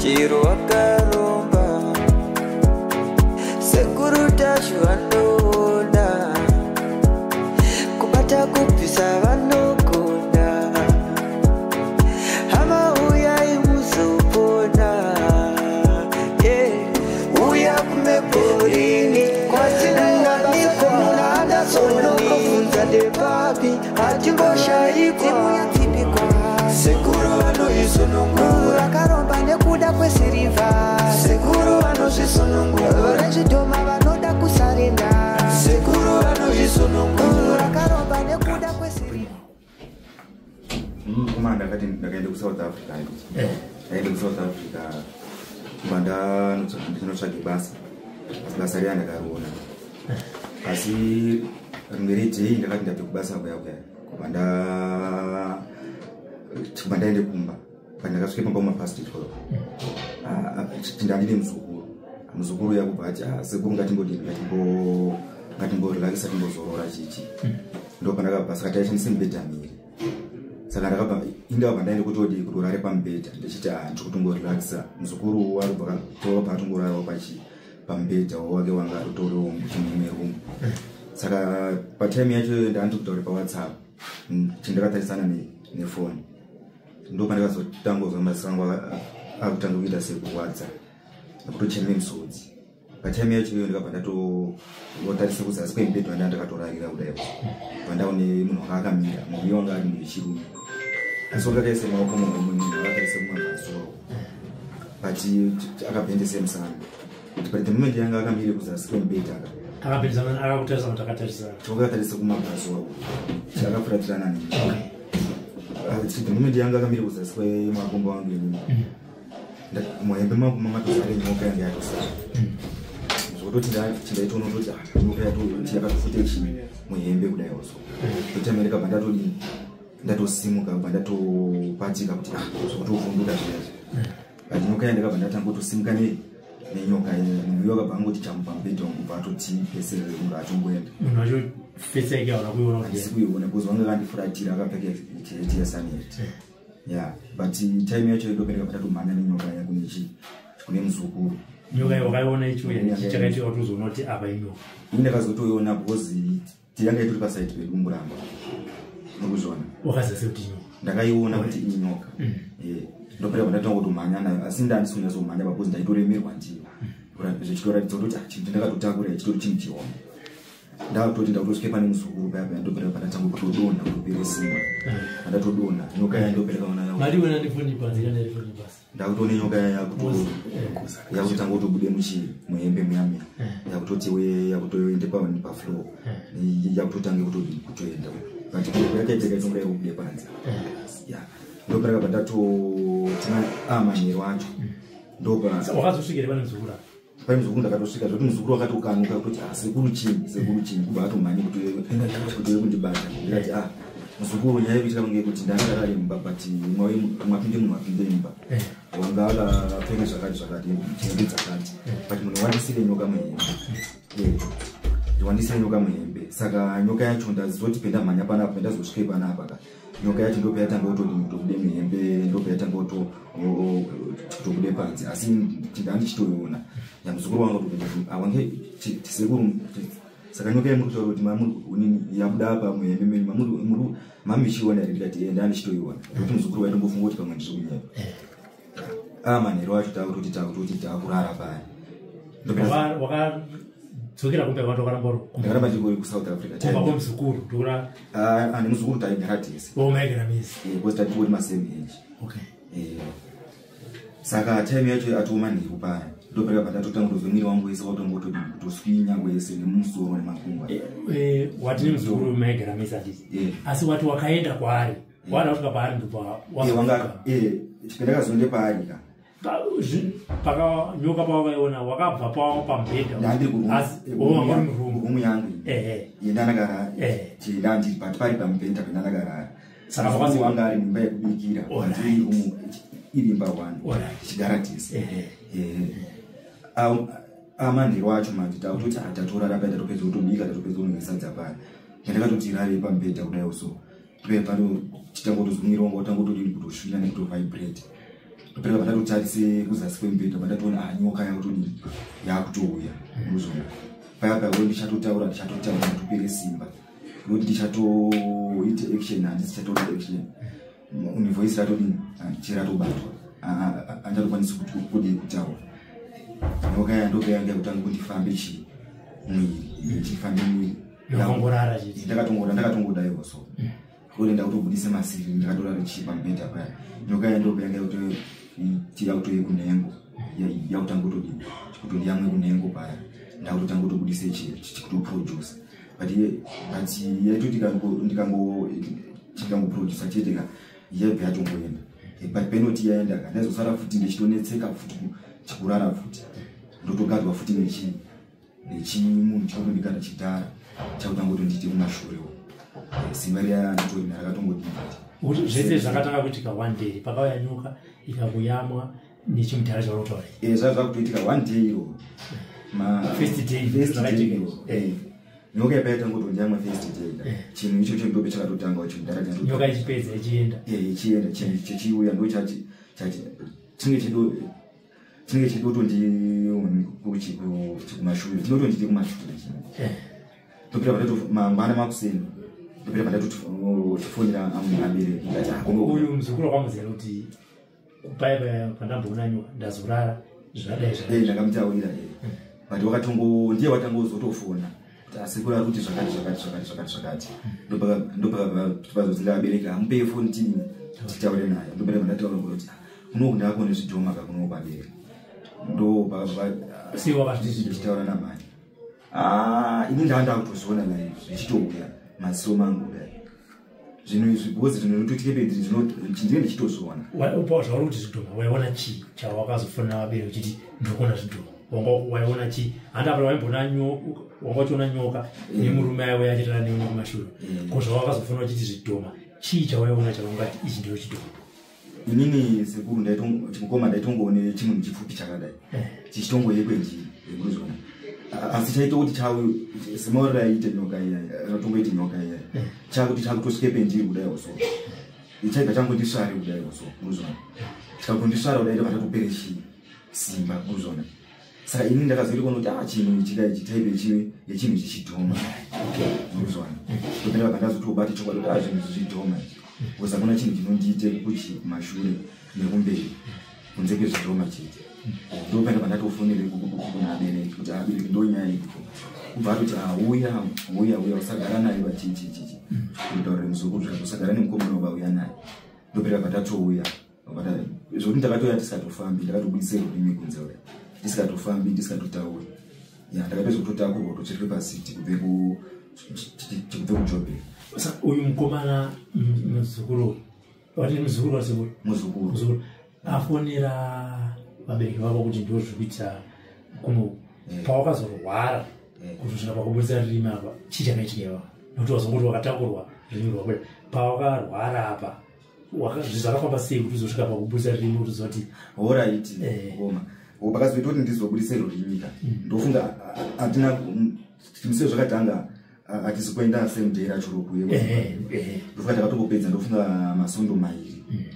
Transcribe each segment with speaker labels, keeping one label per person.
Speaker 1: Chiro wakaromba, sekuru Tashu vanoona, kubata kubvisa vanogona, hama uyai muzopona, yeah. Uya kumeporini kwatinowanikwa munhu ndepapi hatimboshaikwa. Sekuru vanoisunungura, vakaromba nekuda kwesirivha. Sekuru vanozvisunungura, vezvidhoma vanoda kusarenda. Sekuru vanozvisunungura, vakaromba nekuda kwesirivha.
Speaker 2: Kuma ndakati ndakaenda kuSouth Africa, ndaenda kuSouth Africa kuba ndinotsvage basa. Asi basa riya ndakariona, asi rimwe redhei ndakati ndabve kubasa kuya kuya, kuba ndaende kumba. Pandakasvike pamba mapast 12, ndandine muzukuru. Muzukuru yakubva ati, "Ah, sekuru, ngatimbodini, ngatimborelakisa, timbozorora chichi." Ndo pandakabva. Saka taishandise mibhedha miri. Saka ndakabva indabva ndaende kutodi kuti urare pamubhedha, ndichiti, "Ah, ndiri kutomborelakisa." Muzukuru warubva tobva atongorarawo pachi pamubhedha wake wanga utoriwo muchimumwe room. Saka patime yacho ndandiri kutaura paWhatsApp, chindakatarisana nefoni. Ndo pandakazotanga kuzwa maziso angu akutanga kuita sekurwadza nekutocheme musodzi. Patime yacho iyoyo ndakabva ndatotarisa kuzasi kwemubhedha wanda ndakatorarira kudai, pandaone munhu wanga akamira. Munhu iye wanga ari munhu wechirume, asi wakakaisa maoko muhomwe, munhu akatarisa kumabvazuva, but akabhendese musana. But the moment yanga akamire kuzasi kwemubhedha aka
Speaker 3: Akapedzana akakutarisa kuti akatarisa?
Speaker 2: Wakakatarisa kumabvazuva, chakafuratirana neni. The moment yanga akamire kuzasi kwemakumbo angu inini, muhembe mangu mamatozare nyoka yanga yatosara, zvokutoti chindaitoona kutoti, ah, nyoka yakatofute chi muhembe kudai so. Totime ndakabva ndatodini, ndatosimuka, bva ndatopatika kuti, ah, zvokutovhunduka zviyazvi. But nyoka yandakabva ndatanga kutosimuka nenyoka. Munhu uyo akabva angoti chamu pamubhedha wangu, bva atoti pesere, munhu atongoenda.
Speaker 3: Munhu wacho face yake hauna kuiona kuti?
Speaker 2: Handisi kuiona because wanga akandifuratira, akapfeka heti yesunhat ya. But time yacho ndopeneka ndatomhanya nenyoka yakunechi kune muzukuru.
Speaker 3: Nyoka iyo wakaiona ichiuya? Chichakaitika kuti uzoona kuti apa inyoka?
Speaker 2: Ini ndakazotoiona because yanga itori paside pedumbu rangu, nokuzviona.
Speaker 3: Wakaziva sei kuti inyoka?
Speaker 2: Ndakaiona kuti inyoka. Ndopera ndatanga kutomhanya nayo, asi ndandisi kunyatsomhanya because ndaitoremerwa ndiyo, zvichitoratidza kuti, ah, chinhu chandakatotakura chitori chinhu chihombe. Ndakutoti ndakutosvike pane muzukuru paya paya, ndopera pandatanga kutodonha, kutopere simba. Pandatodonha nyoka ya ndopera kaona.
Speaker 3: Mari wena ndifoni panzi kana ndifoni pasi.
Speaker 2: Ndakutoona nyoka ya yakutanga kutobude muchi muhembe muya muya, yakutoti we yakutoende pafloor, yakutotange kutoenda, but yakaitika itonga yakubude panze ya. Ndopera kabva ndatotina amanhero acho ndopa.
Speaker 3: Wakazosvikira pane muzukuru apa?
Speaker 2: Pane muzukuru ndakatosvika, zvekuti muzukuru wakatokanuka kuti, "Ah, sekuru, chii? Sekuru, chii?" Kubva atomhanye kuti kundibata. Ndikati, "Ah, muzukuru, nyaya yekuitika kunge kuti ndanga ndakaremba, but mwapinde munhu wapinde imba wanga akapfeka zvakati zvakati, hembe dzakati, but munhu wandisire nyoka muhembe. Wandisire nyoka muhembe. Saka nyoka yacho ndazoti pendamhanya panapa, pendazosvike panapa ka, nyoka yacho ndopayatanga kutodini, kutobude muhembe, ndopayatanga kutobude panze, asi ndandichitoiona yamuzukuru wanga awange sekuru. Saka nyoka yamuri kutaura kuti mamuri yabuda apa muhembe menyu, mamichiona here?" Ndikati, "Eh, ndandichitoiona." Nekuti muzukuru waitombofunga kuti pamwe ndiri kunyepa. Manhero acho takutoti taakurara paya.
Speaker 3: Wakadzokera kumba kwati wakaramba uri?
Speaker 2: Ndakaramba ndiri kuSouth Africa.
Speaker 3: Kumba kwemuzukuru ndokura?
Speaker 2: Ah, nemuzukuru taigara tese.
Speaker 3: Maigara mese?
Speaker 2: Because tatingori masame age. Saka time yacho atoo manheru paya, ndopera pandatotanga kutozwa mwiri wangu wese watongotodi kutoswinya wese, nemusoro nemakumbo.
Speaker 3: Wati nemuzukuru maigara mese, handiti? Asi wati wakaenda kwaari, wada kusvika paari ndopa?
Speaker 2: Wanga pendakazoende paari ka.
Speaker 3: Pakanyoka pawakaiona, wakabva pamubhedha?
Speaker 2: Ndandiri
Speaker 3: Asi wanga uri murumu?
Speaker 2: Kurumu yangu yendandakarara. Ndandiri, but pari pamubhedha pendandakarara.
Speaker 3: Saka
Speaker 2: Muzukuru wanga ari mumba yekubikira. Iri rumu iri imba one, tichigara tese. Amanhero acho manje takutoti tatorara paya, tatopedza kutobika, tatopedza kunongesadza paya, ndakatoti rare pamubhedha kudai so, pano chitangotozwa mwiri wangu watangotodini, kutosvina nekutovibrate. Ndopera pandatotarise kuzasi kwemubhedha, pandatoona nyoka yakutodini, yakutouya. Murikuzviona paya paya, ndichatotaura nditopere simba, nokuti ndichatoite action, handisi chatoita action. Voice ratodini, chiratobatwa, handichatokwanisi kudii, kutaura. Nyoka iya ndopeyanga yakutanga kuti ndifambe chii, mwiri, chifambe mwiri.
Speaker 3: Ndakangorara chete?
Speaker 2: Ndakatongodaiwa so kuti ndakutobudisa masiri, ndakatorara chii, pamubhedha paya. Nyoka iya ndopeyanga yakutoye kunhengo, yakutanga kutodini, kutondiyamwe kunhengo paya. Ndakutotanga kutobudisa chikutoproduce, but yaitoti ndikangoprodusa chete ka, yaibva yatongoenda. But penoti yaenda ka, ndaizosara futi ndichitonetseka futi chikurara futi, ndotogadzwa futi nechimunhu chinotondigada chidhara, chakutanga kutondiite kumashurewo. Simba riya nditorina, rakatongodii.
Speaker 3: Kuti zvese zvakatanga kuitika one day, pakauya nyoka ikakuyamwa nechimudhara chauri kutaura?
Speaker 2: Zvava zvakutoitika one day iroro.
Speaker 3: First day?
Speaker 2: First day.
Speaker 3: Zvakaitika.
Speaker 2: Iroro. Nyoka ipa yatangotondiyamwa first day, chinhu ichocho ndope chakatotangawo chimudhara.
Speaker 3: Nyoka ichipedza ichienda?
Speaker 2: Ichienda, chichiuya, ndo chachi chinenge chidotondi kumashure, chinotonditi kumashure chino. Ndopera pandato mangwana makuseni, ndopera pandatofonera abereki, ndati, "Ah,
Speaker 3: Uyu muzukuru wakamuzera kuti paya paya pandamboona nyoka, ndazorara zvadai zvadai?
Speaker 2: Ndakamutaurira, but wakatongo ndiye watangozotofona kuti asekuru ari kuti zvakati zvakati zvakati zvakati zvakati. Ndopakazonzi abereki amupei foni tini titaure naye. Ndopera pandataura kuti kunoku ndakone zvidhoma ka, kunoku abereki ndo
Speaker 3: Sei wakazviti zvidhoma?
Speaker 2: Ndichitaura namai. Ah, ini ndaa ndakutoziona live zvichitouya maziso mangu kudai zvinhu izvi, because zvinhu zvinotoitika pedzi ndinenge ndichitozviona.
Speaker 3: Zvauri kuti zvidhoma, waiona chii chawakazofonera vabereki uchiti ndiri zvidhoma? Wanga waiona chii? Handapera waimboona nyoka, wanga uchiona nyoka nemurume aiuya achitara newe kumashure. Ko zvawakazofonera uchiti zvidhoma, chii chawaiona chaungati ichi ndiyo chidhoma?
Speaker 2: Inini sekuru, chimukoma, ndaitongoone chimunhu chipfupi chakadai chichitongoye kwendiri, urikuzviona, asi chaita kuti chawe semauriro aiite nyoka iya, ratongoite nyoka iya, chakuti chakutosvike pendiri kudai so, chaibva changondisvare kudai so, urikuzviona. Chikangondisvara kudai, ndobva ndatopere chii, simba, urikuzviona. Saka ini ndakazoita kuona kuti chinhu ichi ka, ichi type yechinhu ichi chidhoma, urikuzviona. Ndopera pandazotobata chokwadi kuti zvinhu izvi zvidhoma izvi, because hakuna chinhu chinondiite kuchi kumashure nekumberi kunze kwezvidhoma chete. Ndopenda pandatofonere kuna abereki kuti abereki, ndo nyaya iripo. Kubva atoti, "Ah, uya uya uya, usagara naye vachichichichi kutaurire muzukuru zvikati usagara nemukomana wabauya naye." Ndopera pandatouya zvokuti ndakatouya tisikatofambi, ndakatobudisa rurimi kunze uya, tisikatofambi, tisikatotauri. Ya, ndakapedza kutotakurwa kutotsvetwe pasiti kubve kuJobek.
Speaker 3: Saka uyu mukomana, muzukuru, wati muzukuru wasekuru?
Speaker 2: Muzukuru.
Speaker 3: Muzukuru afonera vabereki vako kuti ndo zviri kuita kuno. Pawakazorwara kutosvika pakubudisa rurimi apa, chii chakaitika iva? Nokuti wazongoti wakatakurwa, rurimi rwabuda. Pawakarwara apa, zvinhu zvakafamba sei kuti uzosvika pakubudisa rurimi, kuti uzoti?
Speaker 2: Alright. Ngoma pakazoita kuti ndizobudise rurimi ka, ndofunga hatina chimuseo zvakatanga, hatisi kuenda same day racho rokuye. Ndofunga takatongopedza, ndofunga masondo 2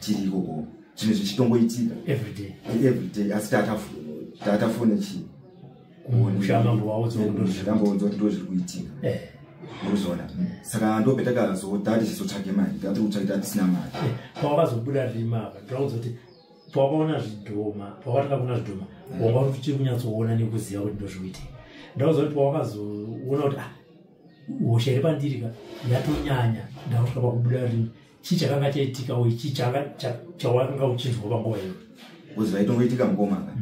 Speaker 2: tiri ikoko, zvinhu zvichitongoitika
Speaker 3: everyday.
Speaker 2: Everyday, asi tatafone chii?
Speaker 3: Kushamambo waudza kuti ndozviri
Speaker 2: Ndamboudza kuti ndo zviri kuitika. Urikuzviona, saka ndopetakazoda tichizotsvage mari, tatiri kutsvage, tatisina mari.
Speaker 3: Pawakazobuda rurimi apa, ndiraudza kuti pawakaona zvidhoma, pawakatanga kuona zvidhoma, wanga uchiri kunyatsoona nekuziva kuti ndozvikuitika. Ndauza kuti pawakazoona kuti hosha iri pandiri ka yatonyanya, ndakusvika pakubuda rurimi, chii chakanga chaitika uye chii chawakanga uchinzwa panguva iyoyo?
Speaker 2: Because zvaitongoitika mukomaka,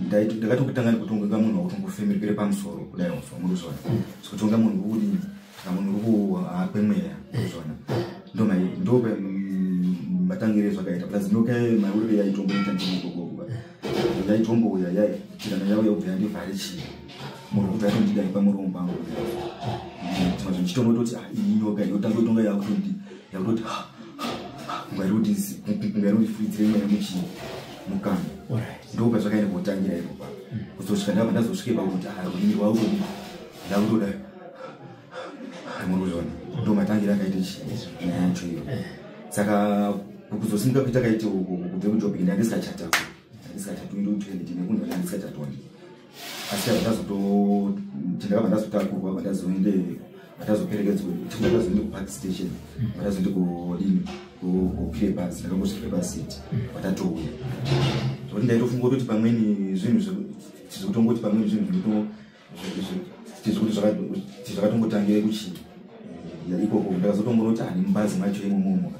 Speaker 2: ndakatongotanga nekutongoga munhu wakutongofemerekere pamusoro kudai so, murikuzviona, sokutonga munhu uri kudini, saka munhu uri kuhakwemweya, urikuzviona. Ndo matangire zvakaita. Plus nyoka maurire yaitomboita ndinikokokuva yaitombouya, chirana yauya kubva yandivhare chii, munhu kubva yatondidai pamuromo pangu, zvimwe zvinhu chitonototi, "Ah, iyi nyoka yotanga itonga yakutoti yakutoti kunga iri kundifuridzire mweya muchii, mukanwa." Ndo pazvakaenda kotangira ipopa, kuzosvika ndabva ndazosvike pakuti rurimi rwakutodi ndakutoda, murikuzviona. Ndo matangira akaita nyaya yacho iyo. Saka Kuzosimuka kuita kaiti kubve kuJoburg ndandisingachatako. Ndandisingachatoindi kutoilet nekunhu ndandisingachatondi. Asi ndakabva ndazotakurwa vandazoende vandazoperekedzwa ndazoende kupark station vandazoende kudini kukwire bhazi ndakangosvike pasiti vatatouya. Zvekuti ndaitofunga kutoti pamweni zvinhu zvekutongoti pamweni zvinhu zvekuti zvakatongotangire kuchii ikoko ndakazotongoona kuti hani mubhazi macho imomomo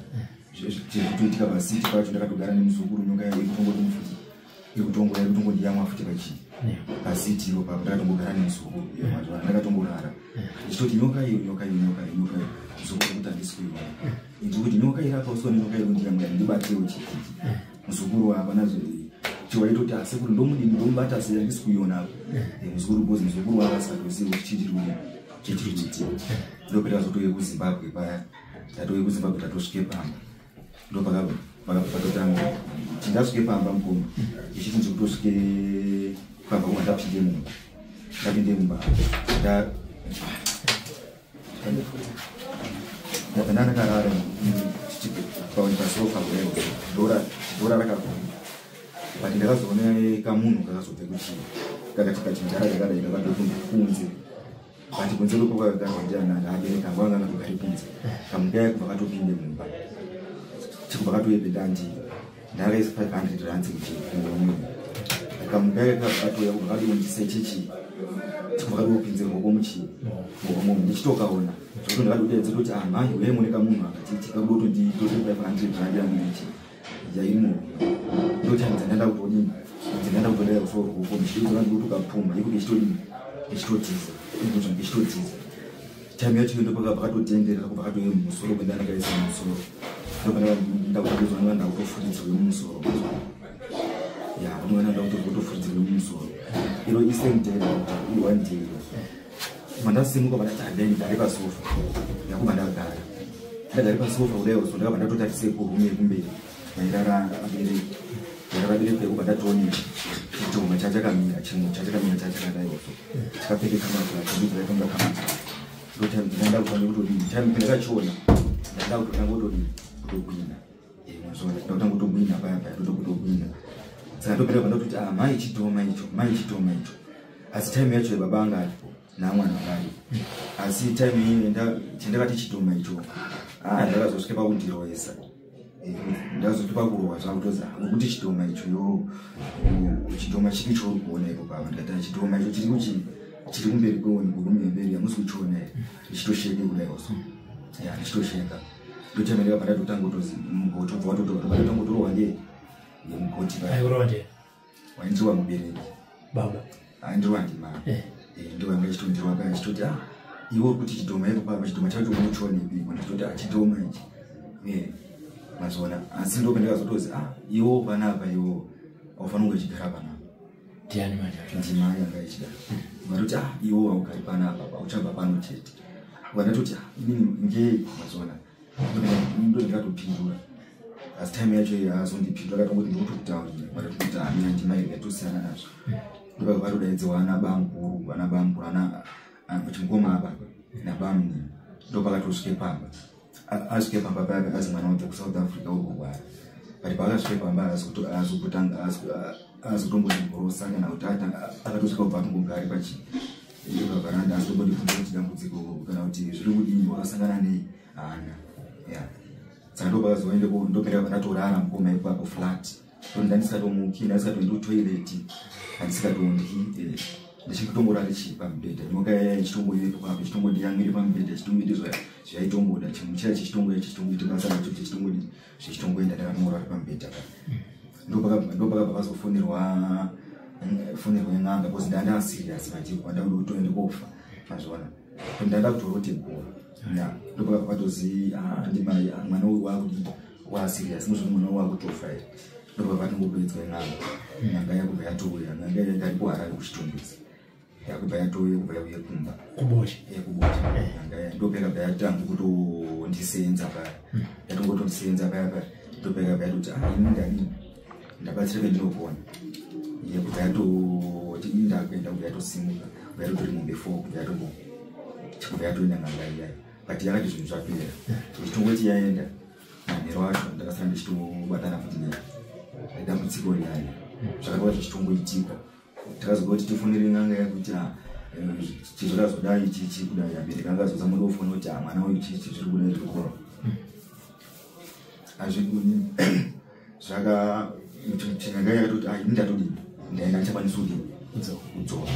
Speaker 2: zvekutoitika pasiti pacho ndakatogara nemuzukuru nyoka ikutongoti mufuti ikutongoya ikutongondiyamwa futi pachii pasiti ipo papo ndakatongogara nemuzukuru ndakatongorara ndichitoti nyoka iyo nyoka iyo nyoka iyo nyoka iyo muzukuru kuti handisi kuiona ndikuti nyoka iri apa usione nyoka iri kundiyamwa ndibatewo chitiki muzukuru hapana chiwaitoti asekuru ndomudini ndomubata sei handisi kuiona apa muzukuru because muzukuru wanga asingatozivi kuti chii chiri kudini chii chiri kuitika ndopeta zotouye kuZimbabwe paya tatouye kuZimbabwe tatosvike pamba ndopakatotanga tindasvike pamba mukoma ichiti ndiri kutosvike pamba kuma ndapinde mumba ndapinde mumba ndabva ndakarara pasofa kudai ndorara kakuru but ndakazoona kamunhu kakazobve kuchii kakati kachinjara kakadai kakabve kunze but kunze kwekakagarwa ndiana abereka angu anga akatogari kunze kamukaya kubva katopinde mumba chikubva katoyebe ndandi ndakaisa 500 rands muchimunhu kamukaya kakatouya kubva katondisa ichichi chikubva katopinze ruoko muchii ruoko munhu ndichitokaona zvekuti ndakatodeedza kuti ah mhai uyai mune kamunhu akatiti kabotonditore 500 rand yangu ichi yaimo ndotanga ndanda kutodini ndanda kutodaya kusoro ruoko ndichitotora ndikutokapfuma iko ndichitodini ndichitotiza ndichitotiza time yacho ndo pakabva katotenderera kubva katouye mumusoro kwenda ndakaisa mumusoro ndopanda ndakutofuridzirwe mumusoro ya ndinoona ndakutofuridzirwe mumusoro iro isame day i-one day mandasimuka vandati handeni ndari pasofa ndakubva ndagara ndagari pasofa kudai so ndakabva ndatotarise kurume yekumberi vairara vabereki vairara vabereki yakubva ndatoone chidhoma chachakamira chimwe chachakamira chachakadai so chakapfeke camouflage ndibva camouflage ndotime ndanda kutanga kutodini time ndakachiona ndanda kutotanga kutodini kutogwina mazona ndakutanga kutogwina paya paya ndotokutogwina saka ndopera pandototi ah mai chidhoma icho mai chidhoma icho asi time yacho baba anga aripo namwana varipo asi time iyo chandakati chidhoma icho ah ndakazosvike pakundiroesa ndakazosvike pakurohwa zvakutozi ngokuti chidhoma icho yo chidhoma chiri chouri kuona ipo papa ndikati chidhoma icho chiri kuchi chiri kumberi kweoni kurume yemberi hamusi kuchiona here ndichitosheke kudai oso ya ndichitosheka ndotime ndakabva ndatotanga kutozi mugoti ubva watotorwa ndatanga kutorohwa ngei ngemugoti
Speaker 3: Aiurohwa ndiye
Speaker 2: waindirwa mubereki
Speaker 3: baba
Speaker 2: aindirwa ndimama ndo yanga ichitondirwa paya achitoti ah iwe uri kuti chidhoma ipo papa chidhoma chacho unochionepi nditoti ah chidhoma ichi mazona asi ndo pandakazotozi ah iwo panapa iwo aufanira kunge uchigara panapa
Speaker 3: ndiani manje
Speaker 2: ndimai yanga ichida vatoti ah iwo haugari panapa uchabva pano chete vandatoti ah inini ngei mazona ndo ndakatopindura asi time yacho iyo haazondipindura akatongoti ndikutokutaurira vatoti ah mina ndimai ndatosiyana nazvo ndopaka vatodaidziwa ana bamukuru ana bamukuru ana chimukoma apa nabamuni ndopakatosvike pamba asvike pamba paya pakazi mwana wabva kuSouth Africa uri kurwara but paakasvike pamba azotombondibhorosa kana kuti akatosvika kubva atongogare pachi pavharanda azitombondibvunza kuti dambudziko kana kuti zviri kudini wakasangana nei haana ya saka ndopakazoende ndopenda pandatorara mukoma ipapo flat ndandisingatomuki ndandisingatoendi kutoilet handisingatondi ndichitongorari chii pamubhedha nyoka yaya ichitongoivepo papo ichitongondiyamwire pamubhedha ichitongoite zvaitongoda chimwe chiya chichitongoya chichitongoita basa racho chichitongodi zvichitongoenda ndakatongorari pamubhedha pa ndopakabva pazofonerwa fonerwa n'anga because ndanda serious manje kwanda kutoende kofa mazviona ndanda kutorote guva ya ndopakabva patozi ah ndimai mwana uyu wakudii waserious muzvoni mwana uyu wakutofa here ndopakabva patongopedzwa n'anga n'anga yakubva yatouya n'anga yaita kuHarare kuChitungwiza yakubva yatouya kubva yauye kumba
Speaker 3: kuBocha
Speaker 2: kuBocha n'anga ya ndopakabva yatanga kutondisenza paya yatongotondisenza paya paya ndopakabva yatoti ah ini ndadini ndabatsira pendinogona yekubva yatoti ini ndakuenda kubva yatosimuka kubva yatotori mombe four kubva yatombo kubva yatoenda n'anga iyayo but yakati zvinhu zvapera ichitongoti yaenda manheru. Manheru acho ndakasara ndichitobatana futi nedambudziko riyani. Zvakatova zvichitongoitika. Takazwa kuti tifonere n'anga yakuti chizvakazodai chichi kudai, abereki angazozama kufona kuti mwana uyu chichi zviri kudai zviri kudai. Azvikuni zvaka chinanga yakatoti ai ndatodini ndaenda ndichakwanisa kudini kudzoka.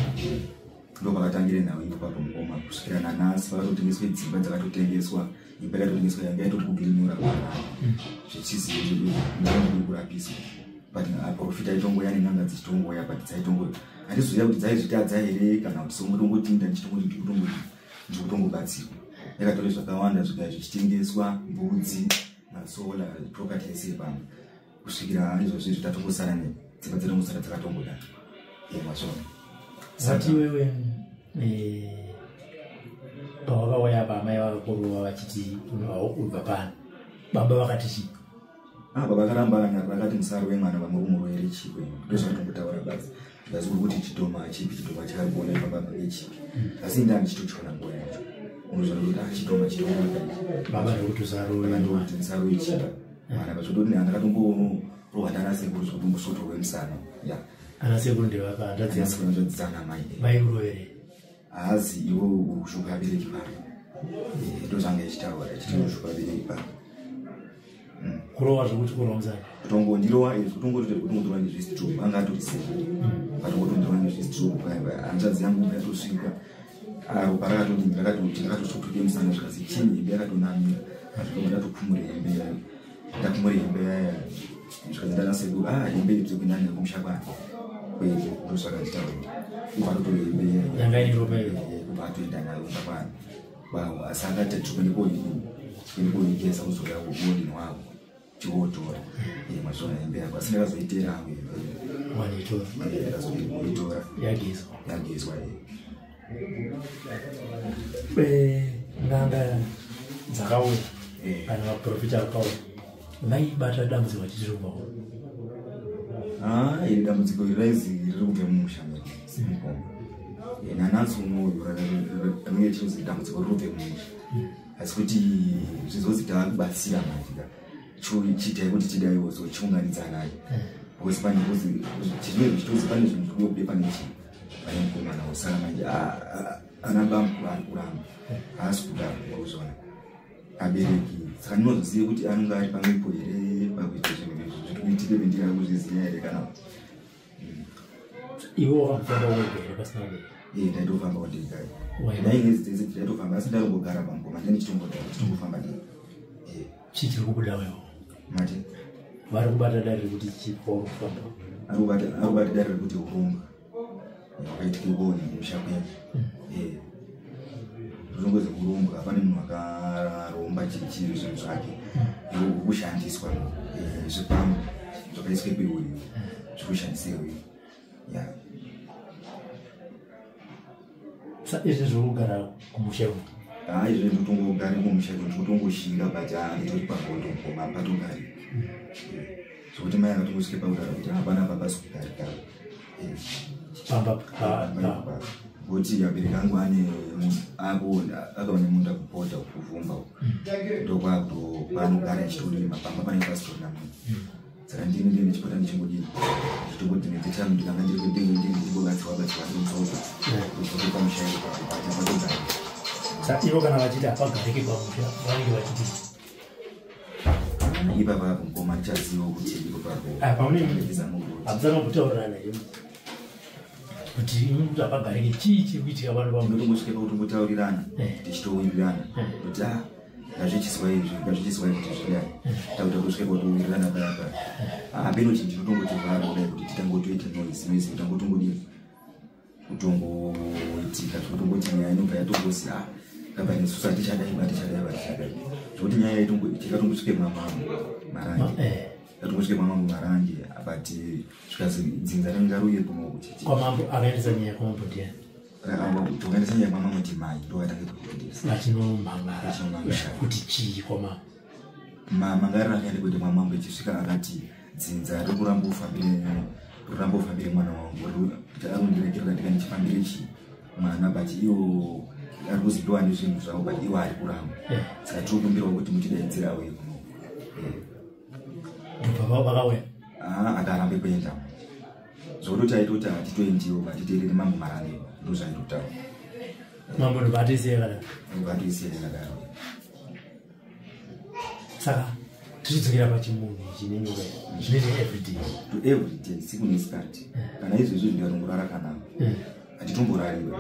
Speaker 2: Ndo pakatangire nhau ipo papo mukoma kusvikira nanhasi pakatotengeswa dzimba dzakatotengeswa, imba yakatotengeswa yanga yatoti kugirinura zvichizi kurapiswa. But aprofita aitongoya nen'anga dzichitongoya, but dzaitongoya handizoziva kuti dzaizvitadza here kana kuti songotongotinda ndichitongoti ndikutongobatsirwa. Yakatore zvakawanda zvikai zvichitengeswa, mbudzi, masola, property yese yepano kusvikira izvozvi izvi tatongosara nedzimba dzatongosara dzakatongodai mazvona.
Speaker 3: Sati iwewe pawakauya apa amai vakakurova vachiti ubva pano, baba vakati chii?
Speaker 2: Baba akaramba akanyarara akati musarove mwana vamuri kumurovere chikwe. Ndozvakatongotaura basi. Ndikazwa kuti chidhoma chipi, chidhoma chaari kuona ipapa ngechipi. Asi inda ndichitochiona nguva yacho. Unozona kuti chidhoma chidhoma.
Speaker 3: Baba ndokuti usarove.
Speaker 2: Baba ndokuti musarove chipa. Mwana pachototi ndakatomborohwa ndana sekuru zvekutombosotorwe musana. Ya.
Speaker 3: Ana sekuru ndevapa hanzvadzi
Speaker 2: Ana sekuru hanzvadzi dzana mai.
Speaker 3: Vaikurovere.
Speaker 2: Haazi iwe uri kushuka abereki pano. Ndozvanga ichitaura ichiti uri kushuka abereki pano.
Speaker 3: Kurova zvekuti kurova musana.
Speaker 2: Kutongondirova izvi, kutongoti kutongotorwa nezvistroke, anga atori sekuru. Patongotondirwa nezvistroke, hanzvadzi yangu yatosvika. Ropa rakatodini, rakatoti rakatosvotoke musana zvikazi chini, hembe yakatonamira. Azvikomba ndatokumura hembe yayo. Ndakumura hembe yayo. Zvikazi ndana sekuru, hembe iyi tiri kuenda nayo kumusha kwani. Kwedu, ndozvakanditaura. Kubva atotora hembe yayo.
Speaker 3: Yanga ine ropa iyo.
Speaker 2: Kubva atoenda nayo kumba kwani. Kwavo, asi akati tikuende koyini. Tikuende koyigeza kuzouya kuodini wavo. Chiotora. Mazvona hembe yako. Asi ndakazoitera hangu hembe.
Speaker 3: Wanitora.
Speaker 2: Ndakazoitora.
Speaker 3: Yagezwa.
Speaker 2: Yagezwa.
Speaker 3: N'anga dzakauya kana vaprofita vakauya vaibata dambudziko vachiti riri kubva kupi?
Speaker 2: Iri dambudziko iri raizi riri kubva mumusha medu semukoma. Nanhasi unoyu rinenge richinzi dambudziko riri kubva mumusha. Asi kuti zvizozi taakubatsira manje ka. Chiitai kuti tidaiwo so chiunganidzanai. Because pane kuzi chizvinenge zvichitozi pane zvinhu zviri kubuda pane chii. Pane mukomana usara manje ana bamukuru ari kuramba. Haasi kuda kuzviona. Abereki saka ndinozoziva kuti anonge ari pamwepo here pakuita zvinhu izvi zviri kuitika pendiri ari kuzviziva here kana kuti.
Speaker 3: Iwe wakambofamba wega here pasina kubereka?
Speaker 2: Ndaitofambawo ndega. Ndainge dzese ndaitofamba asi ndaingogara pamukoma ndini ndichitongofamba ndega.
Speaker 3: Chii chiri kubuda wewe?
Speaker 2: Mati?
Speaker 3: Vari kubata dare rekuti chii pauri kufamba?
Speaker 2: Ari kubata dare rekuti uromba. Wakaitika kuone kumusha kwenyu. Zvinongozi kurombwa, pane munhu akaromba chichi zvinhu zvake. Iwe uri kushandiswa, zvipambo zvakaiswa iwewe, zviri kushandisa iwewe. Ya.
Speaker 3: Sa izvi zviri kugara kumusha iwe?
Speaker 2: Izvi zviri kutongogara kumusha iwe, ndiri kutongoshinga, but nditori pagondo mukoma, hapatogari. Zvekuti mai akatongosvike pakutaura kuti hapana apa pasi kugarika.
Speaker 3: Pamba,
Speaker 2: pa. Kuti abereki angu ane akaona munda kupota kuvhumba uko. Ndokwakuto panogara achitorima, pamba panenge pasitorina munhu. Saka ndini ndini ndichipota ndichingodini. Ndichitongoti ndine time ndikanga ndiri ndini ndini ndichingobatsirwa batsirwa ndinodzoka. Ndodzoka pamusha ipapo, but hapatogari.
Speaker 3: Saka ivo kana vachiti hapagariki pamusha, vanenge vachiti
Speaker 2: Ipapa apo mukoma ndichaziva kuti ipo papo.
Speaker 3: Pamunenge
Speaker 2: Ndizama kuti.
Speaker 3: Hamusana kutaurirana here? Kuti imi kuti hapagariki, chii chiri kuitika pano pamusha?
Speaker 2: Tinotongosvika pakutombotaurirana, tichitowirirana. Kuti ngazvichiswa izvi, ngazvichiswa izvi kuti zvidai. Takuta kusvika pakutowirirana paya paya. Hapeno chinhu chinotongotivhara kudai kuti titangotoita noise, noise kutangotongodini. Kutongoitika, zvekutongoti nyaya inobva yatongozi, kapa nesusu hatichadai, hatichadai, hatichadai. Zvekuti nyaya yakatongosvike mwamambo Marange. Yakatongosvike mwamambo Marange, but zvikazi dzinza rinenge riuye kuno kuti
Speaker 3: Kwamambo akaendesa nyaya kwamambo ndiani?
Speaker 2: Tokaendesa nyaya kwamambo ndimai, ndo vatange kuendesa.
Speaker 3: Vachinomhangara
Speaker 2: Vachinomhangara.
Speaker 3: kuti chii kwamambo?
Speaker 2: Mangara akaenda kuenda kwamambo ichisvika akati dzinza riri kuramba ufambire, riri kuramba ufambire mwana wangu. Arundirekerera ndika ndichifambire chii mwana, but iwo ari kuzi ndowane zvinhu zvavo, but iwo ari kuramba. Saka tiri kukumbirawo kuti mutidaidzire auye kuno.
Speaker 3: Ndobva vakauya.
Speaker 2: Akarambe kuenda. Zvokutoti aitoti hatitoendiwo hatiteereri mambo Marange, ndozvaitotaura.
Speaker 3: Mambo ndobva atoisiya yakadaro.
Speaker 2: Ndobva atoisiya yakadaro.
Speaker 3: Saka tichidzokera pachimunhu ichi nenyoka zvinoita everyday.
Speaker 2: Everyday, siku nesikati. Kana izvezvi ndingatongorara kana handitomborariwe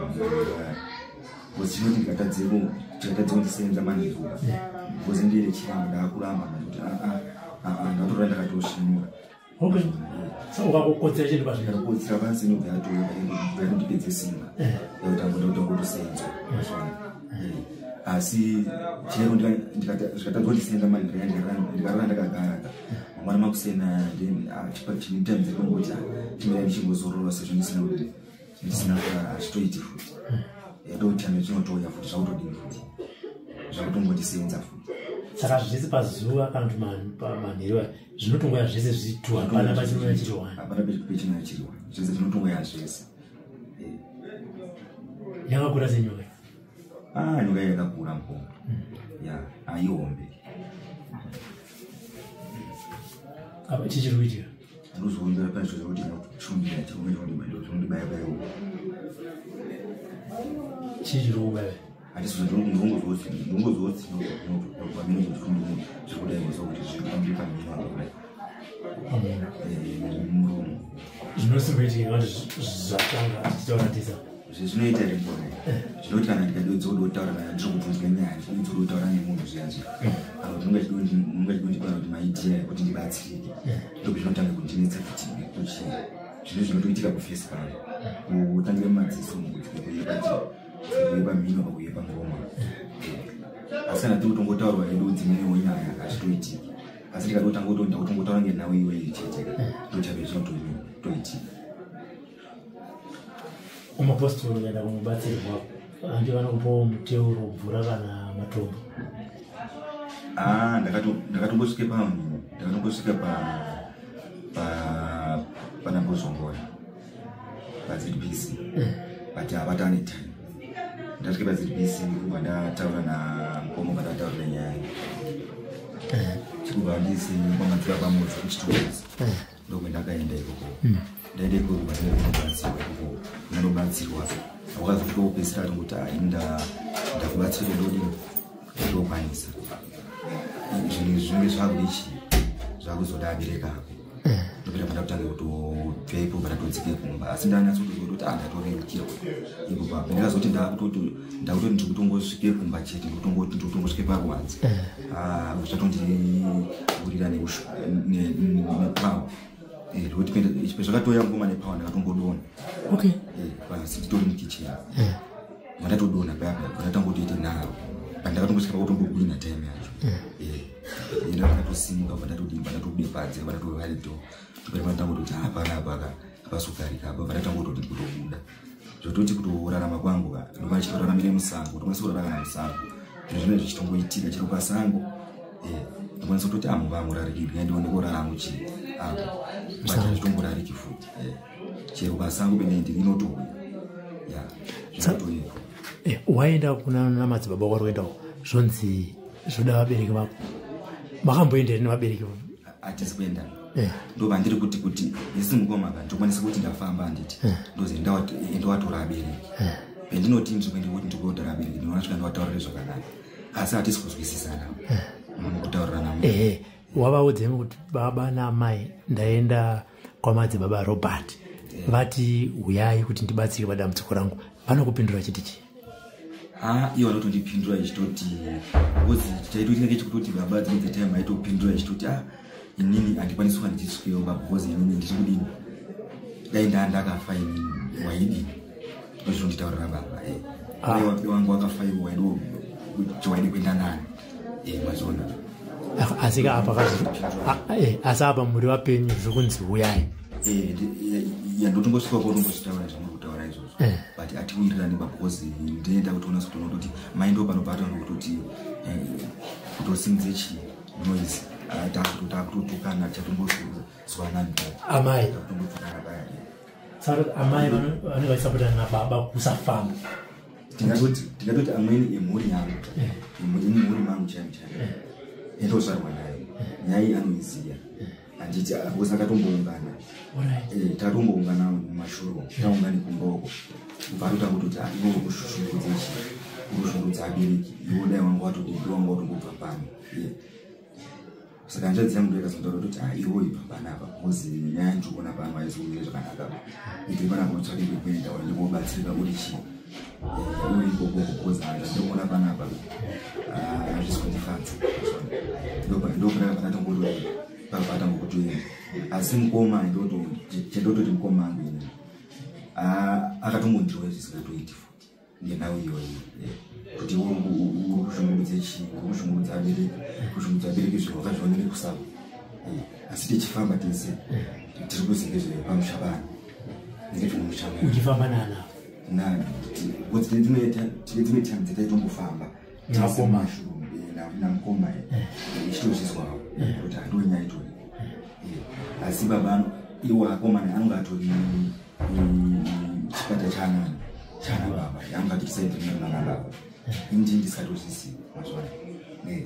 Speaker 2: because chinoti ndikatadzeko chikatadze kundisenza manheru because ndine chirambo ndaakuramba kuti ndatorora ndakatosvinura.
Speaker 3: Okay. So ukakokotsera chinhu pazvino.
Speaker 2: Ndikakotsera pasi inobva yatouya yatondipedze simba yakuti amboda kutongotosenza. Asi chero zvikatadza kundisenza manheru ndikarara ndakagara mangwana makusena chimutime dzekungoti chimira ndichingozorora sezvo ndisina kuti ndisina kurara hazvitoiti futi. Yatotame zvinotouya futi zvakutodini futi zvakutongondisenza futi.
Speaker 3: Saka zvese pazuva kana kuti manheru aya zvinotongoya zvese zvitu, hapana pachinouya chiri one.
Speaker 2: Hapana pechinouya chiri one, zvese zvinotongoya zvese.
Speaker 3: Yakakura senyoka?
Speaker 2: Nyoka yakakura mukongo ya aihombe.
Speaker 3: Apa chichiri kuitika?
Speaker 2: Ndozvoonzera pane zviro zvekuti chundira chinondibaya baya.
Speaker 3: Chii chiri kubaya?
Speaker 2: Handisi ndongozoti pamene zviri kudai kuziva kuti zviri pamberi pamene apa kudai muromo.
Speaker 3: Zvinosimboitika kuti zvatanga tichitaura tisa?
Speaker 2: Zvinoita here mbona zvinoti kana ndikadodzoda kutaura kana ndiri kubvunzwa nyaya ndidodzoda kutaura nemunhu zviya zviya apa ndinonga chidondipana kuti maidea ekuti ndibatsirike ndobva zvinotanga kundinetsa kuti kuchii zvinhu zvinotoitika kufesi pano kutangira mumadziso kuye pamhino pakuye pamuromo. Asi kana tiri kutongotaurwa hedu dzimwewo nyaya hazvitoitiki, asi ndikatotanga kutongotaura ngenhau iyoyi chete ndochabe zvinotoitika.
Speaker 3: Umapostori ukaenda kunobatsirwa handi vanokupawo muteuro, mvura kana matombo?
Speaker 2: Ndakatombosvike pa ndakatombosvika pa panambozongora paZBC but havatane time. Ndasvike paZBC kubva ndataura namukoma, pandataura nenyaya chikubva ndisi kwamadziva pamudzi kuchituzi ndokwendakaenda ikoko. Ndaenda ikoko vandinobatsirwa ikoko, ndinobatsirwa wakazotopedzisira atongoti ini ndakubatsira ndodini ndokwanisa zvinhu zvinenge zvakudichi zvakuzoda abereka ako ndopinda pandakutanga kutobvepo pandatodzike kumba asi ndanyatsotozwa kuti ndatorerukirwa ipo papo. Ndakazoti ndakutoti ndakutoti ndiri kutongosvike kumba chete, ndikutongoti ndiri kutongosvike paruwanze zvatondiburira nepower zvekuti zvakatouya ngoma nepower ndakatongodona. Pasi nditori mukicheni mandatodona paya paya pandatangotoite nharo pandakatongosvika pakutombogwina time yacho enda pandatosimuka pandatodini pandatobude panze pandatovhare door topera pandangototi hapana apa hapasugarika apa pandatangototi kutobuda zvototi kutorarama kwangu ka ndokwana chitoraramire musango ndokwanisa kurara kana musango zvinhu zvinenge zvichitongoitika chero pasango ndokwanisa kutoti amuvamurariki ndingandione kurara hangu chii apa but hazvitomborariki futi chero pasango pene ndinotouya ya zvinotoipo.
Speaker 3: Waenda kuna namadzibaba kwari kuendawo zvonzi zvoda vabereki vako, makamboenda here nevabereki?
Speaker 2: Hatisi kuenda. Ndobva ndiri kuti isi mukoma ka ndokwanisa kuti ndafamba handiti ndozi endowatora abereki pendinoti ndiri kuende kuti ndikuotora abereki ndinoona svika ndowataurire zvakanaka asi hatisi kuzwisisana mukutaurirana.
Speaker 3: Ehe, wavaudzemi kuti baba naamai ndaenda kwamadzibaba Robert vati uyai kuti ndibatsire padambudziko rangu, vanokupindura chiti chii?
Speaker 2: Ivo vanotondipindura ichitoti because chaitoitika ngechekutoti baba dzimwe dzetime aitopindura ichitoti inini handikwanisi kuva ndichisvikeyo baba because inini ndiri kudini dai ndaa ndakafa inini waidini ndozvinonditaurira baba. Mai wangu wakafa iwo waidiwo kuti waidi kuenda nani mazona.
Speaker 3: Asi ka apa asi apa muri vapenyu zviri kunzi uyai.
Speaker 2: Yandotongosvika kotongozvitaura zvamuri kutaura izvozvo but hatiwirirani ba because ndinoenda kutoona sekutoona kutoti mai ndo panobata kutoti kutosimudze chi noise takutotukana chatombozwanani.
Speaker 3: Amai.
Speaker 2: Takutombotukana paya.
Speaker 3: Saka amai vanenge vachisapotana nababa kusafamba?
Speaker 2: Tingatoti amweni emhuri yangu imhuri mangu chaimo chaimo endozvarwa nayo. Nyaya iyi anoiziya. Handiti because akatomboungana. Tatomboungana mumashuro, taungane kumba uko. Ubva atotanga kutoti iwe uri kushungurudza chii? Uri kushungurudza abereki. Iwe dai wanga watodii, iwe wanga watongobva pano. Saka hanzvadzi yangu ndokazontaura kuti iwe ibva panapa because nyaya yandiri kuona pano haizoumire zvakanaka. Ibve panapa utsvake kwekuenda uende kobatsirika uri chii? Uri ikoko because zvandiri kuona panapa hazvisi kundifadza. Ndopanaka panatongotodii pakatanga kutoenda. Asi mukoma chendototi mukoma angu ini akatombondirowa zvisingatoiti futi ngenhau iyoyi kuti uri kushungurudza chii, uri kushungurudza abereki, kushungurudza abereki zviro wakazvionere kusava. Asi tichifamba tese tiri kuzi ngezvepamusha pano, ngezvemumusha mwedu.
Speaker 3: Uchifamba nana?
Speaker 2: Tine dzimwe time dzataitombofamba
Speaker 3: Nakoma.
Speaker 2: Namukoma ichitozvizwawo kuti handiwe nyaya itori. Asi baba iwo akomana anonge atori chikwata chanani chana baba anonge atori side rimwe nana baba. Ini ndisatozvizivi mazuva ano.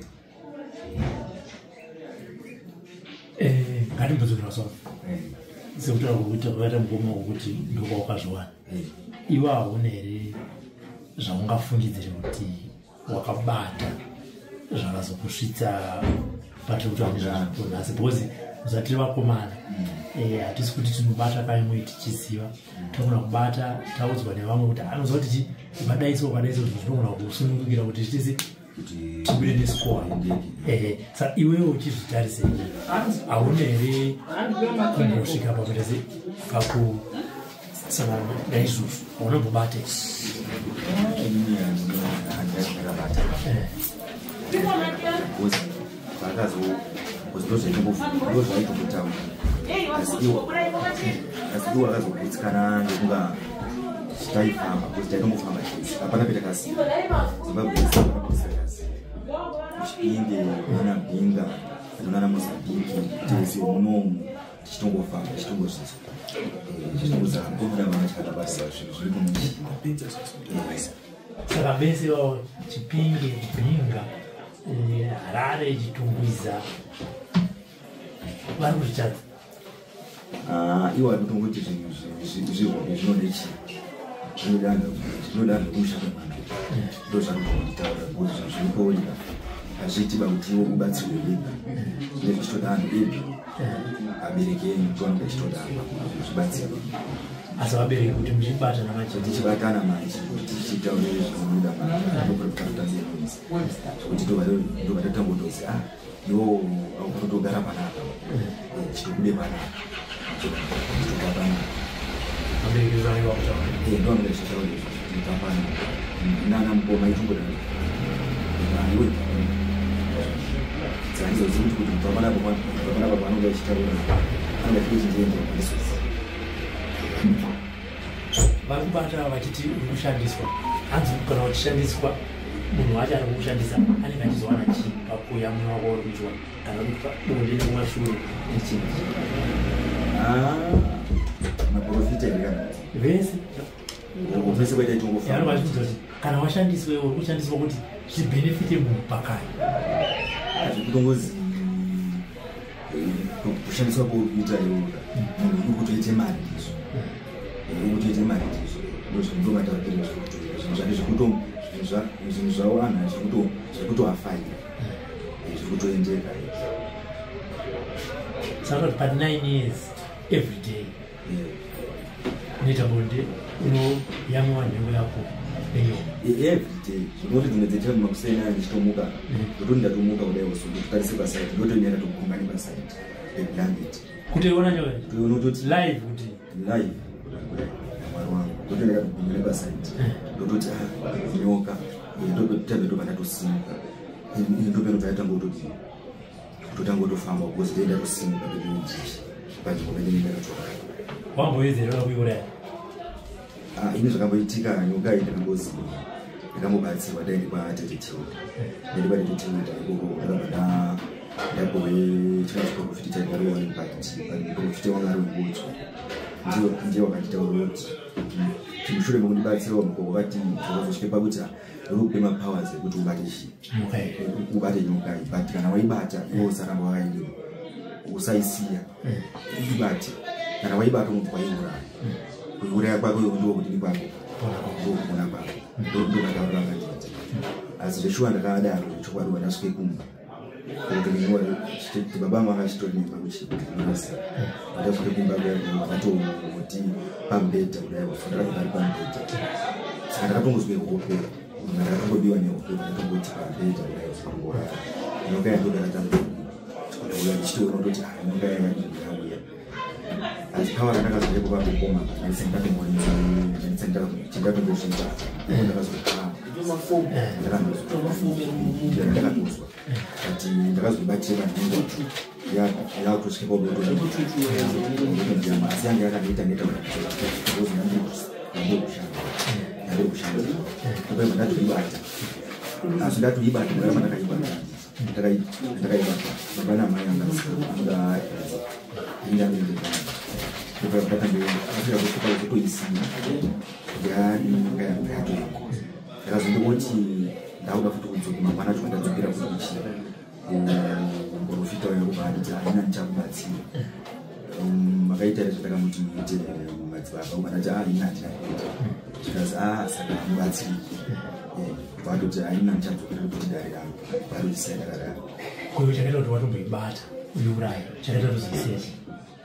Speaker 3: Ngatimbodzokera soro. Sekutaura kwekuti kwakaita mukoma wekuti ndokwawakazviwana. Iwe hauna here zvaungafungidzire kuti wakabata zvakazokusvitsa patiri kutaura nezvazvo nhasi? Because usati tiri vakomana, hatisi kuti tinobata paimwe tichiziva. Tinogona kubata taudzwa nevamwe kuti anoziva kuti ukadaiso ukadaiso zvinhu zvinogona kusunungukira kuti titese tibude nescore. Saka iwewe uchizvitarise, hauna here kumbosvika pakuita se pakusangana naizvozvo haunombobate?
Speaker 2: Inini handakabata because vakazo because ndozvaitombotaura, asi iwo akazogutsikana ngekunga taifamba because taitombofamba tese, hapana petakasiya. Zimbabwe yese hapana petisakasiya. Chipinge nana Binga nana Mozambique tese munomu tichitongofamba, tichitongozvizwa, tichitongozama kubuda vana chakabasa zvinhu zviri kumuchina.
Speaker 3: Saka vese vavo Chipinge, Binga, Harare, Chitungwiza vari kuzvitadza?
Speaker 2: Iwo ari kutongoti zvinhu zvihombe zvinode chii, zvinoda zvekumusha kwemwana, ndo zvanogonditaura because zvinhu zviripourika hazviiti ba kuti iwe ubatsirwe wega, zvinenge zvichitoda anhu epi abereki enyu toanonge achitoda kuti zvibatsirwe.
Speaker 3: Asi vabereki kuti muchibatana manje?
Speaker 2: Tichibatana manje kuti tichitaure zvinobuda manje zvekuti ndobva tatangotozi iwo aukutotogara panapa, chitobude panapa, chitobva panapa.
Speaker 3: Vabereki vanenge vakutaura?
Speaker 2: Ndovanonge tichitaura izvo kuti panapa nana mukoma itongoda iwe saka ndizozivi kuti kubva panapa kubva panapa paanonge achitaura anonge achiti ndiende isusu.
Speaker 3: Vari kubata vachiti uri kushandiswa, hanzi kana uchishandiswa munhu wacho ari kukushandisa anenge achizowana chii pakuyamwa wako uri kuitwa kana uri bonde nekumashure nechii?
Speaker 2: Maprofita here kana
Speaker 3: vese?
Speaker 2: Vese kwaita itongofamba.
Speaker 3: Vanenge vachikuudza kuti kana washandiswa iwe uri kushandiswa kuti zvibhenefite munhu pakare.
Speaker 2: Zvekutongozi kushandiswa kwauri kuita iwoka munhu uri kutoite mari ndizvo, uri kutoite mari ndizvo, ndozvindovataurire zviri kutoita zvinhu zvake zvekuto zvinhu zvavo anhu zviri kutoafaira, zviri kutoendeka.
Speaker 3: Saka kuti pa 9 years every day unoita bonde, unoyamwa nhengo yako nenyoka?
Speaker 2: Every day, zvinoti dzimwe dzetime makuseni aya ndichitomuka, ndototi ndatomuka kudai usu ndototarise pasaidi, ndotoenda ndatogunga nepasaidi peblanket.
Speaker 3: Kutoiona nyoka?
Speaker 2: Toiona kutoti
Speaker 3: live kuti?
Speaker 2: Live kudai namwari wangu, ndotoenda ndatogunga nepasaidi, ndototi ah, nyoka. Ndotanga ndobva ndatosimuka, ndopeno yatanga kutoti kutotanga kutofamba because ndei ndatosimuka ndodii panzvimbo pendinenge ndakatorara.
Speaker 3: Wamboedzerera kuiuraya?
Speaker 2: Ah, ini zvakamboitika nyoka iyi ndakambozi ndakambobatsirwa ndaende kwatete Tilda, ndaende kwatete Tilda ikoko ndakabva ndapuwe chika chiprofiti chaingarowa nepakiti, muprofiti wanga ari wekubotswa, ndiye wakanditaurira kuti mushure mekundibatsirawo mukoko vakati zvakazosvike pakuti Ndiri kupe mapowers ekuti ubate chii, ubate nyoka iyi, but kana waibata iwe usaramba wakaidini, usaisiya, ibate. Kana waibata unobva waiuraya. Kuiuraya kwako iwe ndiko kudini kwako, ndokupona kwako. Ndokataurira akanditi. Asi zveshuwa ndakadaro zvechokwadi. Wandasvike kumba kuti baba vangu vanga achitori nemba kuchinosi. Ndasvike kumba vakatoti pamubhedha kudai, ndakabva vari pamubhedha. Saka ndakatongozwe hope, ndakatongobiwa nehope. Ndakatongoti pamubhedha kudai kungorara, nyoka yandoda katanga kuuya. Ndichitoona kutoti nyoka yadini yauya. Asi power randakazorepo pakukoma ndisandatombozviita, ndakazopaa ndakatozwa, but ndakazoibatira nhengo yakutosvika paudotondiyama. Asi yange yakandiita neta because ndandiri kushanda. Ndobva ndatoibata. Asi ndatoibata murama, ndakaibata, ndakaibata. Baba namai anga indanendegana. Ndobva ndatange kusvika kuzotoisiya yange yatoenda. Ndakazondingoti ndakuda futi kudzoka mangwana acho, ndadzokera futi kuchii muprofita uyo, kubva anditi haina ndichakubatsira. Makaita here zvatakamuti muite madzibaba? Ubva ndati a ina handina kuita. Zvikazi a saka hamubatsiriki. Kubva atoti haina ndichadzokera kuti dare rangu varotisiya ndakadaro.
Speaker 3: Kuyo chakaita kuti watomboibata uiuraya, chakaita kuti uzoisiya chii?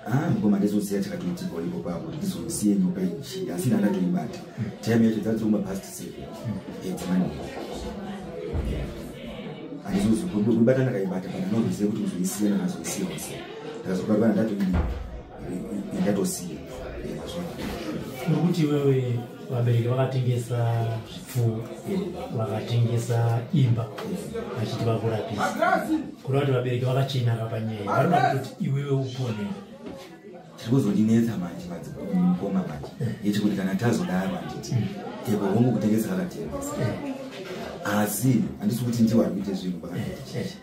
Speaker 2: Ah, ngoma ndizoziya chakatoitika ipo papo kuti ndizosiye nyoka ichi, asi ndandatoibata. Time yacho dzadziri kuma past 7 dzemanheru. Handizozi kuibata ndakaibata, but ndinoziva kuti kuzoisiya ndakazoisiya usiya ndakazobatwa ndatoidi ndatosiya mazvona.
Speaker 3: Uri kuti iwewe vabereki vakatengesa zvipfuwo, vakatengesa imba vachiti vakurapisa. Kureva kuti vabereki vakachenaka panyaya varikuda kutoti iwewe upone.
Speaker 2: Chiri kuzondinetsa manje mukoma manje ngechekuti kana tazodaro, handiti epo hongu kutengesa vakatengesa, asi handisi kuti ndiwo ari kuite zvinhu kwakati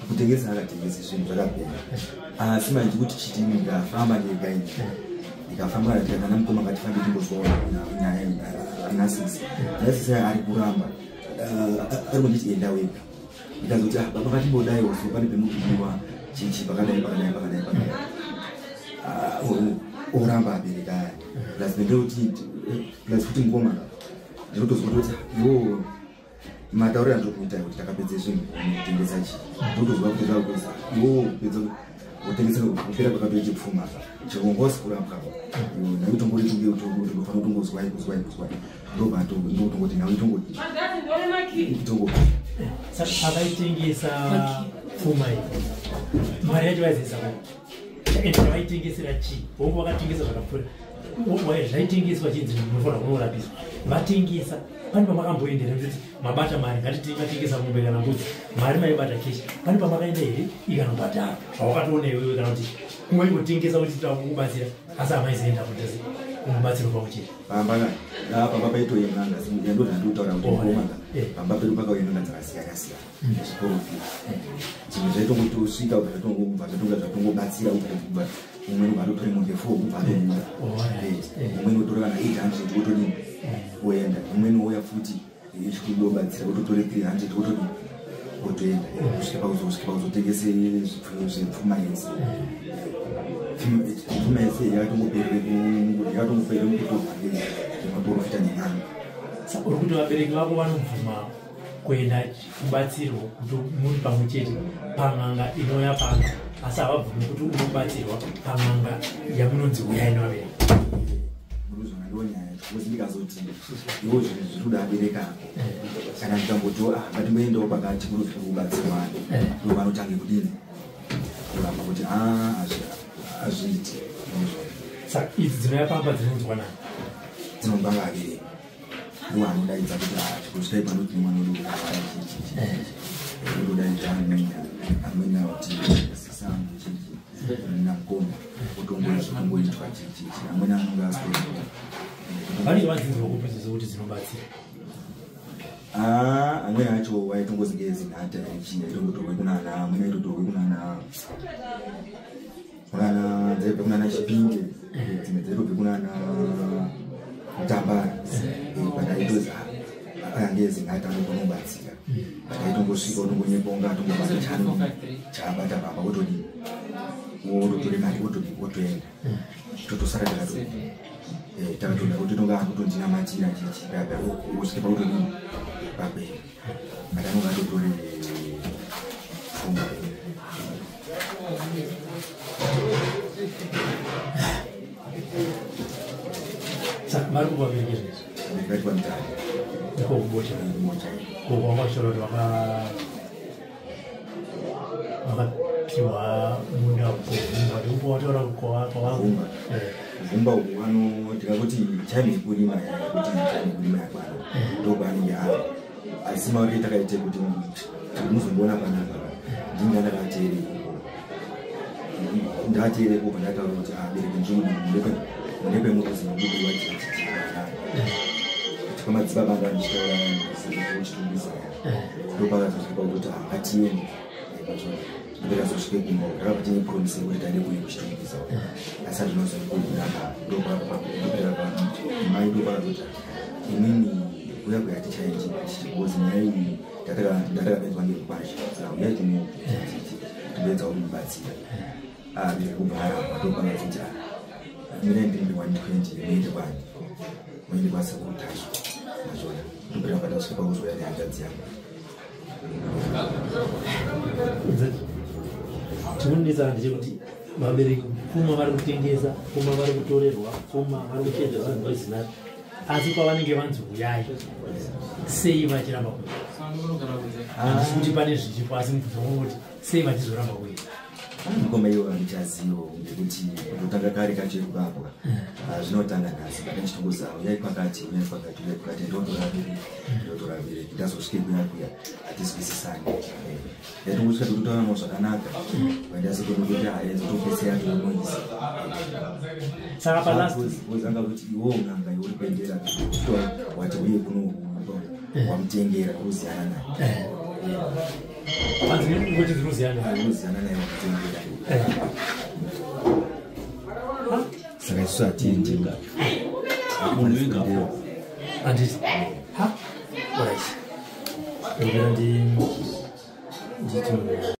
Speaker 2: kutengesa akatengesa zvinhu zvakapera. Asi manje kuti chiti ndikafamba ndega ini, ndikafamba kana mukoma ngatifambe timbozwaona nyaya nasisi. Nasisi ari kuramba, ari kunditi enda wega. Ndikazoti ah baba ngatimbodaiwo, so pane pemukudiwa chichi pakadai pakadai pakadai pakadai. Ah, oramba abereka aya. Plus ndekuti plus futi mukoma ndinotozwa kutoti iwo matauriro andiri kuita kuti takapedza zvinhu kutengesa chi, ndinotozwa kuti zvakuza iwo kupedza kutengesa kupera kwakatoita pfuma chirongwa sikurapwa naitongori tunge utongofanira kutongozwai kuzwai kuzwai, ndobva ndotongoti nawe itongoti itongo.
Speaker 3: Saka pavaitengesa pfuma iyi, mari yacho vaizoisa ku ende vaitengesera chii? Hongu vakatengesa zvakapfuura zvaitengeswa chinzi munofanira kunorapiswa. Vatengesa, pane pamakamboendera kuti mabata mari, ngatiti matengesa mombe kana mbudzi, mari maibata cash, pane pamakaenda here ikanobhadhara zvawakatoona iwewe, kana kuti kungoingotengesa kuti takukubatsira, asi hamaizoenda kutasi kumubatsiro pamwe chete?
Speaker 2: Pamba ka pamba paitouya n'anga yando zvandikutaura kuti mukoma ka pamba pedu pakauya n'anga dzakasiyana siyana zviporofita. Zvimwe zvaitongoti usvika ubva zvatonga zvatongobatsira, ubva umweni ubva atotore mombe 4, ubva atobuda. Umweni utora kana 800 wotodini woenda. Umweni wouya futi ichikudobatsira, wototore 300 wotodini wotoenda, kusvika pakuzotengese zvipfuyo zvepfuma yese. Pfuma yese yakatongoperere mukutorwa ngemaprofita nen'anga.
Speaker 3: Saka uri kuti vabereki vako vanobvuma kuenda kubatsirwa kuti muri pamwe chete pan'anga inouya pano, asi havabvumi kuti unobatsirwa pan'anga yamunonzi uyai nevabereki?
Speaker 2: Muruzvona ndo nyaya yacho, because ndikazoti iwo zvinhu zviri kuda abereka ako, kana ndikambotiwo ah ngatimboendawo pakati kuri kubatsirwa, ndo vanotange kudini kuramba kuti ah hazviiti.
Speaker 3: Saka idzi dzinouya pamba dzinonzwa nani?
Speaker 2: Dzinobva vabereki, ndo anodaidza kuti ah kusvikai pano tine mwana unodaidza unodaidza amweni amweni akuti sisangu chichi namukoma utongoitwa chichichi, amweni anonge asikuita.
Speaker 3: Vanenge vadzinzwa kupi idzodzo kuti dzinobatsira?
Speaker 2: Ah, amweni acho aitongozinge zinhata ichi aitongotorwe kunana, amweni aitotorwe kunana dzaibva kunana Chipinge, dzimwe dzaitobve kunana Mutambara, but aitozi ange zinhata anogona kubatsira, but aitongosvika otongonyebonga, atongobata chaabata pamba, otodii, ototore mari, otodii, otoenda. Totosara takatoda kuti tonga akutondinamatira chichirapa, osvike pakutodii, papera, but anonga atotore pfuma.
Speaker 3: Saka vari kuvabereki zvezvi?
Speaker 2: Ndikati pamutare.
Speaker 3: Iko kubocha?
Speaker 2: Kubocha.
Speaker 3: Ko kwanga uchitaura kuti vakapiwa munda kuvhumba, ndikupo wataura kwava?
Speaker 2: Vhumba. Vhumba uku ano ndikakuti time yekurima, kuti time yekurima yakwana, ndokwaanenge ari. Asi mauri takaite kuti muzondiona panapa, ndinga ndakateere ikoko, ndateere ikoko, ndataura kuti abereki ndiri ndepemuruzi nokudiwa chichichiana kuti kwamadzibaba anga ndichitaura kuchitumbisa, ndopakazosvika kuti ngatiende. Ndikazosvike kumba, ndakabva tine promise yekuti taende kuye kuchitumbisa, asi handinozokuramba. Mai ndopakazoti inini kuya kuya tichaiti because nyaya iyi ndatakapedzwa ngekwasha, saka uyai kuno tinoedza kumubatsira. Abereki kubva aramba. Ndopakazoti mina ndiri 120, muende kwani, muende kwasekuru Tasvu. Mazvona, ndopera pandasvika pakuzouya nehanzvadzi yangu.
Speaker 3: Chikunetsa ndechekuti vabereki pfuma vari kutengesa, pfuma vari kutorerwa, pfuma vari kuchenjerwa vanhu vazina, asi kwavanenge vanzi uyai, sei vachiramba kuenda? Handisi kuti pane zvichipo, asi mubvunzo wangu kuti sei vachizoramba kuenda?
Speaker 2: Ngoma iyo handichazivo, ngekuti kutotanga kare kacho ipapo zvinotanga nhasi, but ndichitongoziva uyai kwakati, uyai kwakati, uyai kwakati, ndotora bereki, ndotora bereki, ndazosvike kuya kuya hatizwisisani. Ndaitongosvika tototauranawo zvakanaka, vandazotongoti aezotopesera tonoisa.
Speaker 3: Saka palast
Speaker 2: anga kuti iwo n'anga iuri kuendera, wati uye kuno wamutengera, uruziyana naye.
Speaker 3: Vanzi ngoti ndinoziyana.
Speaker 2: Uruziyana naye, wamutengera. Saka isusu hatiendi.
Speaker 4: Munhu wega.
Speaker 3: Handiti ha, alright, ndopera nditi.